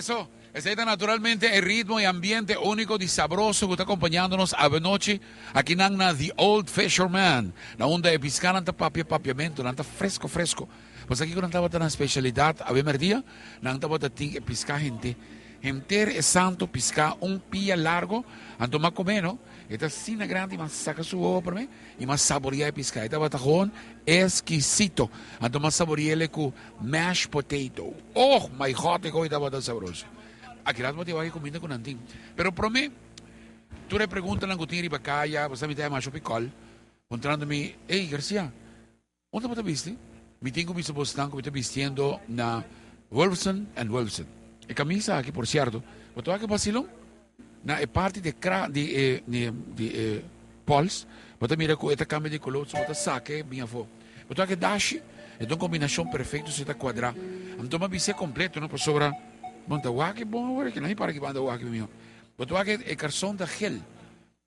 Eso, esey ta naturalmente e ritmo y ambiente unico di Sabroso cu ta acompañando nos avenochi akinan na The Old Fisherman, na unda e piscanan ta papia papiamento, nan ta fresco fresco. Pasobra kico nan tabata nan specialidad awe merdia? Nan tabata tin e pisca hente, henter e santo pisca un pia largo, anto mas come no, e ta asina grandi mas saca su wowo prome y mas saboria e pisca, e tabata gewoon exquisito, anto mas saboriele cu Mashed potato. Oh my God e koe tabata sabroso. Aki rato bo tin wak e kuminda ku nan tin. Pero prome tur e preguntanan ku tin riba kaya, bo sa mi ta yama shopi kòl, puntrando mi, Ey Garcia, unda bo ta bisti? Mi tin ku bisa bosnan ku mi ta bistiendo na Wolfson and Wolfson. E kamisa aki por sierto, bo ta wak e basilon? Na e parti di kra di e di e pols bo ta mira ku e ta kambia di kolor so bo ta saka e bin afó. Bo ta wak e dashi e ta un kombinashon perfekto si e ta kuadrá. Anto mi a bisa e kompleto no pasobra bo no ta wak e bon awor aki no mi para aki banda wak e mihó. Bo ta wak e karson ta gel.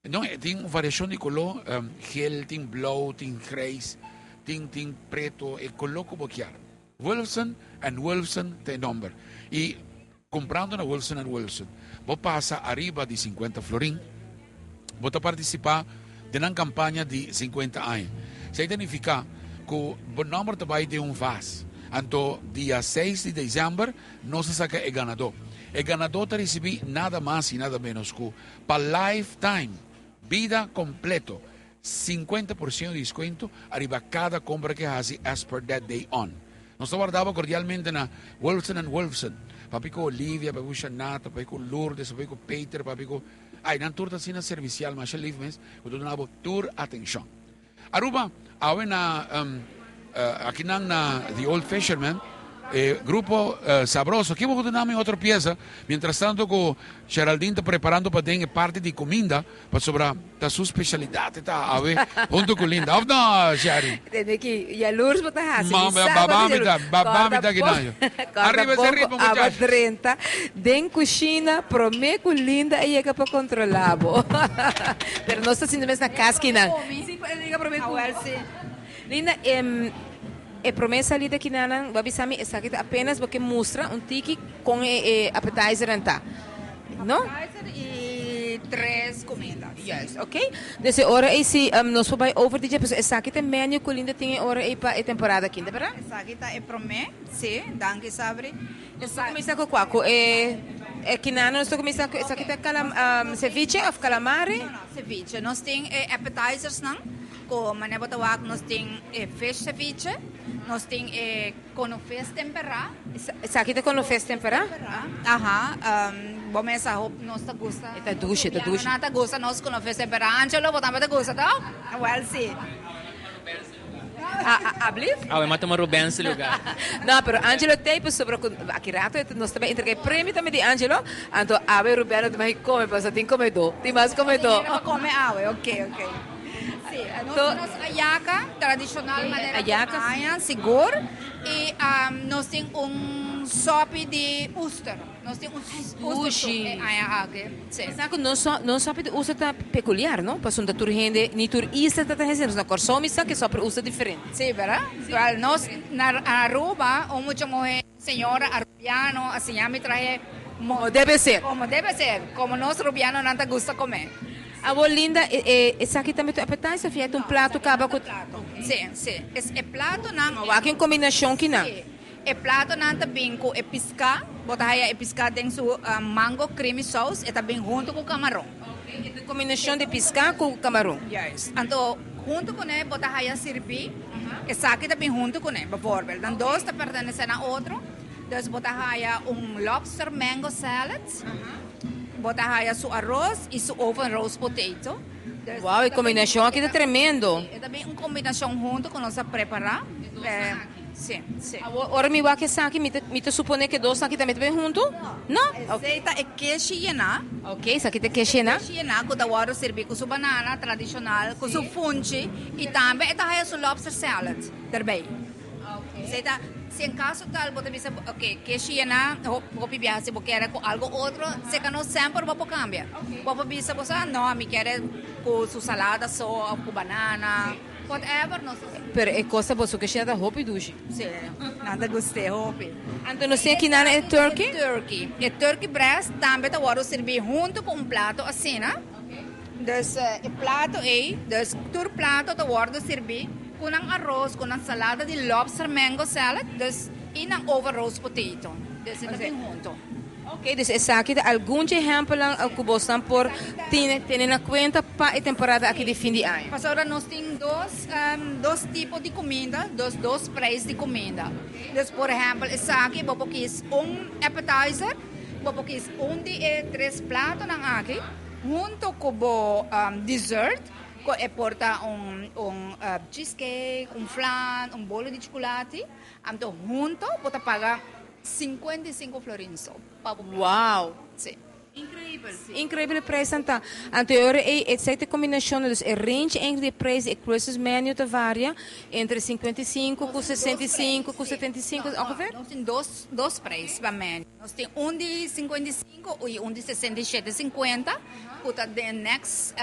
No e tin un variashon di koló gel tin blou tin grijs tin tin preto e koló ku bo kier. Wolfson and Wolfson ta e nomber. I kumprando na Wolfson and Wolfson bo pasa ariba di sinkuenta florin, bo ta partisipá den nan kampaña di sinkuenta aña. Esei ta nifiká ku bo nomber ta bai den un vas. Anto dia seis di desèmber nos ta saka e ganadó. E ganadó ta risibí nada mas i nada ménos ku pa lifetime, bida kompleto, 50% di descuento ariba cada compra ke haci as per that day on. Nos ta wardabo cordialmente na Wolfson and Wolfson. Papi cu Olivia, papi cu Shanata, papi cu Lourdes, papi cu Peter, papi cu. Ay, nan tur ta asina servicial, masha lief mes, cu ta duna bo tur atencion. Aruba, awe na akinan na The Old Fisherman, e grupo Sabroso. Ki bo ku duna mi otro piesa? Mientras tanto ku Geraldine ta preparando pa den e parti di kuminda, pasobra ta su spesialidat e ta awe hunto ku Linda. Of no, Sherry? Tende ki yalurs bo ta hasi. Mi sa bo ta yalurs. Baba mi ta kinan yo. Kòrda poko aba drenta den kushina promé ku Linda a yega pa kontrolá bo. Pero nos ta sinti mes na kas kinan. Sí, pa e yega promé ku. Linda, e prome salida ki nan bo a bisa mi esaki ta apenas bo ke mustra un tiki kon e appetizernan ta, no? Appetizer y tres kuminda. Juist, ok. Dus e ora ei si nos por bai over di dje, pasobra esaki ta e menu ku Linda tin e ora ei pa e temporada aki, ta berdad? Esaki ta e prome, si, danki Sabri. Nos ta kuminsa ku kua? Ku e kinana nos ta kuminsa ku esaki ta ceviche of calamari? No, no, ceviche. Nos tin e appetizersnan. Ku manera bo ta wak nos tin e fish ceviche, nos tin e konofes temperá. Esaki ta konofes temperá? Aha, bo mes a hop nos ta gusta. E ta dushi, e ta dushi. Nan ta gusta nos konofes temperá. Angelo, bo tambe ta gusta to? Wèl si. Ablief? Awe m'a tuma Ruben su lugar. No, pero Angelo t'ei pasobra ku aki rato nos ta bai entrega e premio tambe di Angelo, anto awe Ruben lo ta bai kome pasobra tin komedó, tin mas komedó. Tin hende pa kome awe, ok, ok. Sí, nos tin nos ayaka tradishonal manera ku aña, sigur, i nos tin un sopi di oester. Nos tin un oester soep e aña aki, sí. Sa ku nos nos sopi di oester ta pekuliar, no? Pasobra tur hende, ni tur isla ta ta hasi, na Kòrsou mi sa ku e sopi di oester diferente. Sí, bèrdat? Wèl, nos na Aruba un mucha muhé, señora arubiano a siña mi trahe Como debe ser. Como debe ser, como nos rubianonan ta gusta come. Awor Linda, e esaki tambe ta un appetizer of ya ta un plato caba cu. Si, si. Es e platonan. Wak un combinacion kinan. Si. E platonan ta bin cu e pisca, bo ta haya e pisca den su mango creamy sauce, e ta bin hunto cu camaron. Ok, e ta un combinacion di pisca cu camaron. Juist. Anto hunto cune bo ta haya sirbi, esaki ta bin hunto cune, bijvoorbeeld. Nan dos ta pertenece na otro. Dus bo ta haya un lobster mango salad, bo ta haya su aros y su oven roast potato. Wow, e combinacion aki ta tremendo. E ta bin un combinacion hunto cu nos a prepara. Si, si. Awor, ora mi wak esaki, mi ta, mi ta supone cu e dos aki tambe ta bin hunto? No? Esey ta e keshi yena. Ok, esaki ta e keshi yena. Keshi yena cu ta wordo sirbi cu su banana tradicional, cu su funchi y tambe e ta haya su lobster salad erbij. Esei ta, si en caso tal bo ta bisa, ok, ke shiena hopi biaha si bo kere cu algo otro, seca nos semper bo por cambia. Bo por bisa bo sa, no, mi kere cu su salada so of cu banana, whatever nos ta. Pero e cos ta boso cushina ta hopi dushi. Si, nan ta gust'é hopi. Anto nos tin aki nan e turkey? E turkey. E turkey breast tambe ta wòrdu sirbí huntu ku un plato asina. Dus e plato ei, dus tur plato ta wòrdu sirbí ku nan aros, ku nan salada di lobster mango salad, dus i nan over roast potato. Dus e ta bin huntu. Ok, dus esaki ta algun dje ehèmpelnan ku bosnan por tene tene na kuenta pa e temporada aki di fin di aña. Pasobra nos tin dos dos tipo di kuminda, dus dos preis di kuminda. Dus por ehèmpel esaki bo por kis un appetizer, bo por kis un di e tres platonan aki hunto ku bo dessert, ku e por ta un un cheesecake, un flan, un bolo di chukulati, anto hunto bo ta paga 55 florin so pa bo plato. Wow! Sí. Increibel. Increibel e prijsnan ta. Anto e ora ei esei ta e combinacion, dus e range eigenlijk di e prijs di e Christmas menu ta varia entre 55 cu 65 cu 75 ongeveer? Nos tin dos, dos prijs pa menu. Nos tin un di 55 y un di 67 50 cu ta den next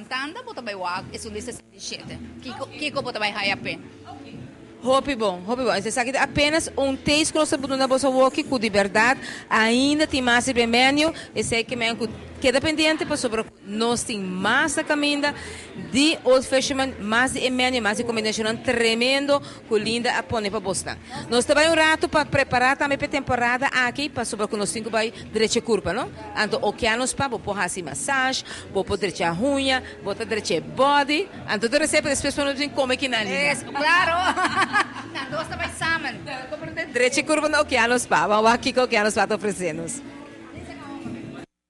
tanda bo ta bay wak esun di 67. Kico, kico bo ta bay haya p'e. Hopi bon, hopi bon. Esaki ta apenas un taste ku nos ta duna boso awoki ku di bèrdat ainda tin mas riba e menu. Esei ke men ku keda pendiente pasobra ku nos tin mas na kaminda di Old Fisherman, mas di e menu, mas di kombinashonnan tremendo ku Linda a pone pa bosnan. Nos ta bai un ratu pa prepará tambe pa e temporada aki pasobra ku nos tin ku bai drecha e kurpa, no? Anto okeanos pa bo por hasi massage, bo por drecha huña, bo ta drecha e body. Anto tur esei pa despues pa nos bin come kinan Linda. Es, claro. Nan dos ta bai samen. Drechi curva na Okeanos Spa. Ban wak kiko Okeanos Spa ta ofrece nos.